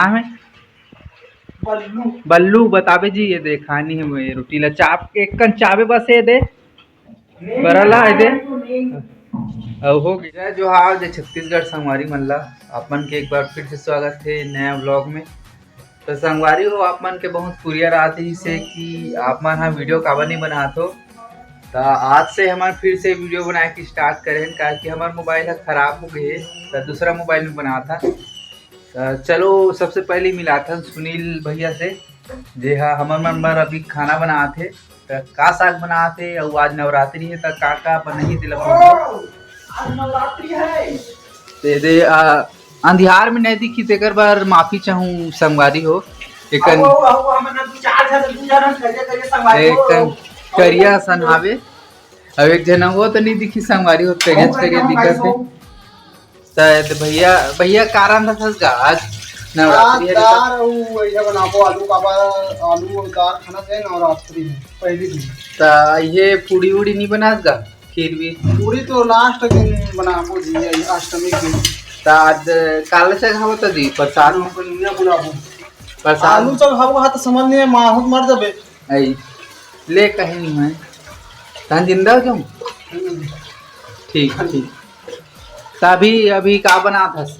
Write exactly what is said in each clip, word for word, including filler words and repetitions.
नाम है? बल्लू। बल्लू, बताबे जी, ये दे खानी है ये रोटी ला, चाप एक कन चाबे बस, ये दे बरा ला, ये दे। अब हो गया। जय जोहार, जय छत्तीसगढ़ संगवारी मन ला, आप मन के एक बार फिर से स्वागत है नया व्लॉग में। तो संगवारी हो, आप मन के बहुत कुरियर आत रहिस हे कि आप मन ह वीडियो काबर नहीं बनात हो। तो आज से हमन फिर से वीडियो बनाए के स्टार्ट करे हन, काहे कि हमर मोबाइल ह खराब हो गए हे, तो दूसरा मोबाइल में बनात हन। तो चलो, सबसे पहले मिलाथन सुनील भैया से, जे हा हमर मन बर अभी खाना बनात हे। तो का साग बनात हे, अउ आज नवरात्रि हे, तो का का बनही, तेला पूछो। आज नवरात्रि है। ते दे, आ, अंधियार में नहीं दिखी, तेकर बर माफी चाहूँ संगवारी हो। एकन, आओ, आओ, आओ, हमन दू चार झन, दू झन करिया, करिया संगवारी हो। एकन करिया सन हावे। अब एक झन वो तो नहीं दिखी संगवारी हो, करिया, करिया दिखत हे। शायद भैया, भैया, का रांधत हस गा आज नवरात्रि आज हरे त? दार अउ भैया बनाबो, आलू का बा-, आलू अउ दार खाना चाहे नवरात्रि में, पहली दिन। त ये पूड़ी उड़ी नहीं बनास गा? खीर भी? पूड़ी तो लास्ट दिन बनाबो जी, ये अष्टमी के दिन। त आज काला चघाबो त जी, प्रसाद? हाँ, बनिया बनाबो। प्रसाद? आलू चघाबो हा त समझ नहीं है, माहुत मर जाबे। आई, ले कहीं नहीं है। तहन जिंदा हो जाऊँ? हम्म। ठीक, ठीक। त अभी, अभी का बनात हस?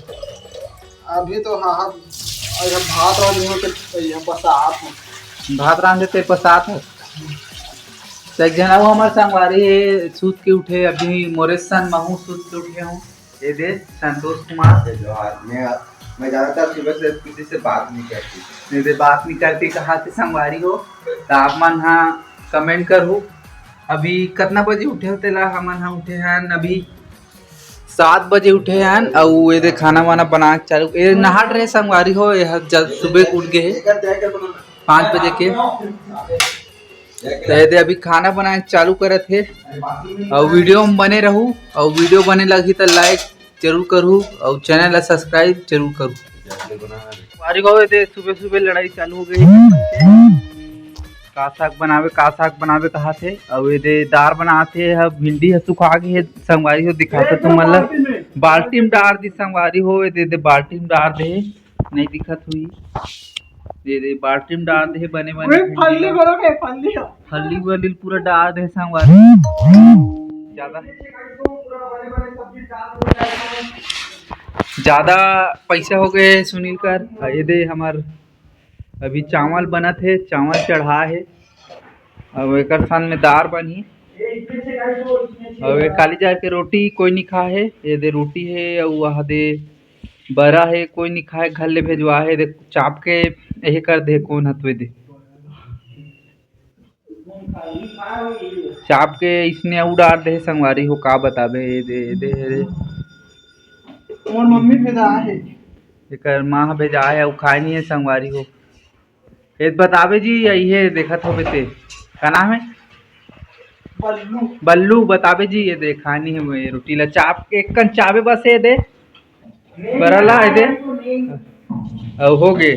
अभी तो हाँ, हाँ, अरे भात रांधे हो तो यहाँ पसात हूँ। भात रांधे ते पसात हस? तो एक जना वो हमारे संगवारी है, सूत के उठे, अभी मोरे सन महू सूत के उठे हूँ। ये दे, संतोष कुमार। जय जोहार। मैं, मैं ज़्यादातर सुबह से किसी से बात नहीं करती। नहीं दे, बात नहीं करती, कहा थे संगवारी हो, तो आप मन हाँ कमेंट करू। अभी कितना बजे उठे हो तेला? हमन हाँ उठे हैं अभी सात बजे उठे हैं, अउ ये दे खाना वाना बना के चालू, ये नहाट रहे संगवारी हो, ये हर जल सुबह के उठ गए हैं पाँच बजे के। तो ये दे अभी खाना बनाए चालू करत हे, अउ वीडियो में बने रहू, अउ वीडियो बने लगही त लाइक जरूर करू, अउ चैनल ला सब्सक्राइब जरूर करू। संगवारी हो, ये दे सुबह सुबह लड़ाई चालू हो गई, का साग बनावे, का साग बनावे कहा थे, अउ ये दे दार बनाते ह, भिंडी ह सुखा गई है संगवारी हो, दिखाते तुम मतलब बाल्टी में डार दी संगवारी हो, ये दे, दे बाल्टी में डार दे, नहीं दिखत हुई। दे दे, बाल्टी में डार दे, बने बने ओए, फल्ली बरो के, फल्ली हो। फल्ली वल्ली पूरा डार दे संगवारी। ज्यादा, ज्यादा पैसा हो गए सुनील कर। ये दे हमार अभी चावल बनत हे, चावल चढ़ा हे। अब एकर साथ में दार बनही। अब ये काली जाए के रोटी कोई नहीं खा हे, ये दे रोटी हे, अउ वह दे बरा हे, कोई नहीं खाए, घर ले भेजवा हे। देख, चाप के यही कर दे, कौन हतवे दे। चाप के इसने उड़ार दे संगवारी हो, का बताबे, ये दे, ये दे रे। मोर मम्मी भेजा हे। एकर माँ भेजा हे, अउ खाए नहीं है संगवारी हो। ये बताबे जी, ये देखत होबे ते, का नाम है? बल्लू। बल्लू, बताबे जी, ये दे खानी है मैं रोटी ला, चाप के एक कन चाबे बस, ये दे। बरा ला, ये दे। अउ हो गे।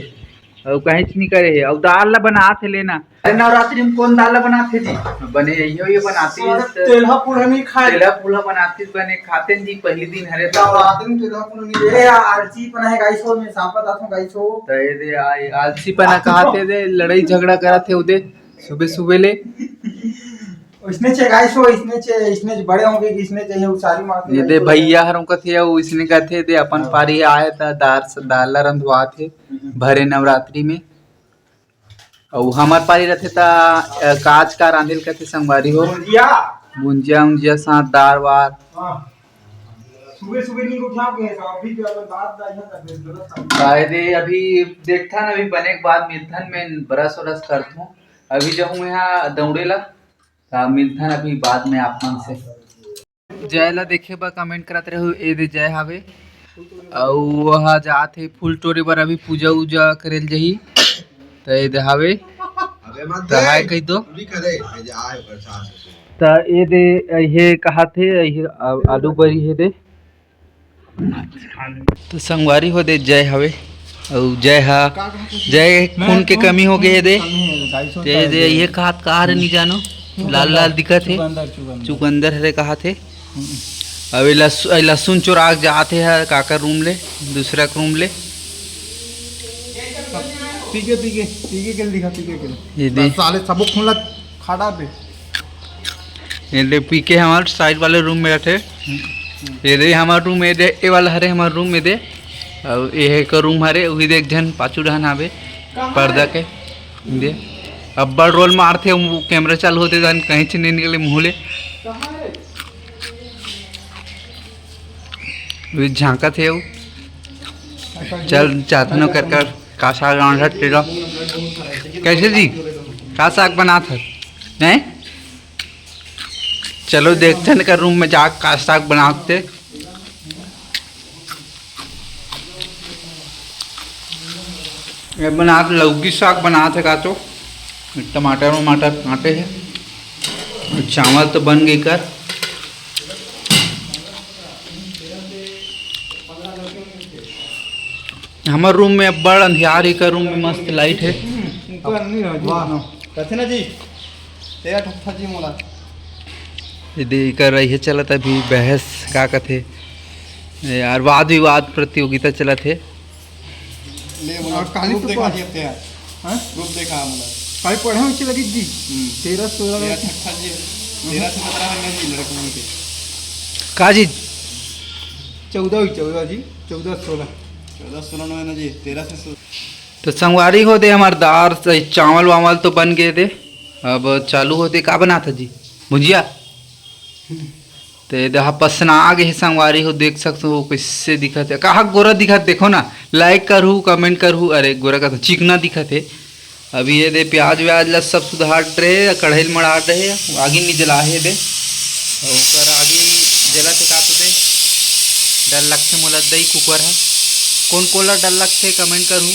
अउ कहीं नहीं करे है। अउ दाल ला बनात हे लेना। अरे नवरात्रि में कौन दाल ला बनात हे जी? बने यही हो, ये बनाती है। तेलहा पुलहा नहीं खाए। तेलहा पुलहा बनाती बने खाते जी, पहली दिन हरे तो। नवरात्रि में तेलहा पुलहा नहीं। ए, आलसी पना है गाइस हो, मैं साफ बताता हूँ गाइस हो। तो ये दे, आ, आलसी पना कहा थे दे, लड़ाई झगड़ा करा थे उदे सुबह सुबह ले। इसने चे गाइस हो, इसने चे, इसने चे बड़े होंगे कि इसने चे, ये उसारी मारते ये दे गाइस हो। भैया हर उनका थे, वो इसने कहते दे अपन हाँ। पारी आए था, दार से, दाल ला रंधवा थे, हम्म। भरे नवरात्रि में। अउ हमर पारी रथे ता, अ, काच का रांधेल कथे संगवारी हो। भुंजिया। भुंजिया उंजिया साथ दार वार। हाँ। सुबह सुबह नहीं उठा के, अभी के अपन बात दा यहाँ तक गलत था। काय दे, अभी देखथन, अभी बने के बाद मिलथन, मैं ब्रश व्रश करथूं। अभी जाहूं यहाँ दौड़े ला, ता मिलथन अभी बाद में आप मन से। जय ला देखे बर कमेंट करत रहू, ए दे जय हावे। अउ वह जात हे फूल टोरे बर, अभी पूजा उजा करेल जही। त ए दे हावे। अबे मत त हाय दे। कही दो। पूरी करे, ए जे आए प्रसाद से। त ए दे, ये कहा थे, ये आ-, आलू बरी हे दे। तो संगवारी हो दे जय हवे। अउ जय हा, जय खून के कमी हो गए हे दे। जय दे, ये कहा कहा रे नहीं जानो। लाल लाल दिखत हे। चुकंदर, चुकंदर। चुकंदर हरे कहा थे। अब ये लस-, ये लहसुन चोरा के जात हे हर काकर रूम ले, दूसरा के रूम ले। पीके पीके पीके के दिखा, पीके के। ये दे। बस साले सबो खून ला खा डार बे। ये दे पीके हमारे साइड वाले रूम में रहिथे। ये दे हमार रूम, ये दे, ये वाला हरे हमार रूम, ये दे। अउ ये एक रूम हरे, वही दे एक झन पाछू डहन हावे पर्दा के। ये दे अब्बड़ रोल मारथे, वो कैमरा चालू होथे तहन कहीं से नहीं निकले मुँह ले। अभी झांकत हे वो। चल, चाहत नो कर कर का साग रांधत तेला। कैसे जी? का साग बनात हस? नहीं? चलो देखथन कर रूम में जा का साग बनात हे। ये बनात लौकी साग बनात हे का तो। टमाटर वमाटर काटे हे। चावल तो बन गई कर। हमर रूम में बड़ अंधियार, एकर रूम में मस्त लाइट हे। ऊपर नहीं रह जी। वाह। कथे ना जी, तेरा ठट्ठा जी मोला। ये दे, एकर रही चलत अभी बहस, का कथे यार, वाद विवाद प्रतियोगिता चलत हे। ले मोला और कहानी प्रूफ तो देखा पढ़। जी अब तेरा। हाँ? प्रूफ देखा मोला। कल पढ़े में चला जी। हम्म। तेरह सोलह तेरा में। ठट्ठा जी, तेरह से सत्रह में नहीं लड़का मन के। का जी? चौदह हुई, चौदह जी, चौदह सोलह। चौदह सोलह नो है ना जी, तेरह से सो- तो संगवारी हो दे, हमार दार से चावल वावल तो बन गए दे। अब चालू होते, का बनात हे जी? भुजिया? ते दहा पसना आ गए हे संगवारी हो, देख सकते हो कैसे दिखत हे। कहा गोरा दिखत, देखो ना, लाइक करहू, कमेंट करहू। अरे गोरा का तो चिकना दिखत हे। अभी ये दे प्याज व्याज ला सब सुधार रहे, कढ़ाई ल मड़ा रहे, आगी नहीं जला हे दे। अउ ओकर आगी जला से का तो दे, डर लगथे मोला दई कुकर ह। कौन कोला डर लगथे, कमेंट करहू।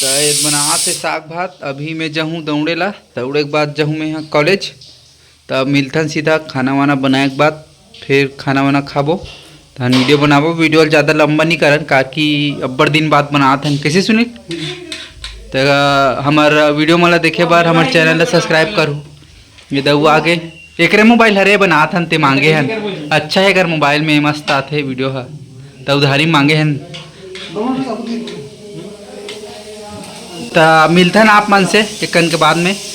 तो ये बनात हे साग भात। अभी मैं जाहूँ दौड़े ला, दौड़े के बाद जाहूँ मैं यहाँ कॉलेज। तब मिलथन सीधा खाना वाना बनाए के बाद, फिर खाना वाना खाबो, तहन वीडियो बनाबो। वीडियो ला ज़्यादा लंबा नहीं करन, काकि अब्बड़ दिन बाद बनात हन। कैसे सुनील? तो हमार वीडियो मन ला देखे बर हमार चैनल ला सब्सक्राइब करू। ये दऊ आगे एकरे मोबाइल हरे बनात हन, ते मांगे हन। अच्छा हे, एकर मोबाइल में मस्त आथे वीडियो ह, त उधारी मांगे हन। त मिलथन आप मन से एकन के बाद में।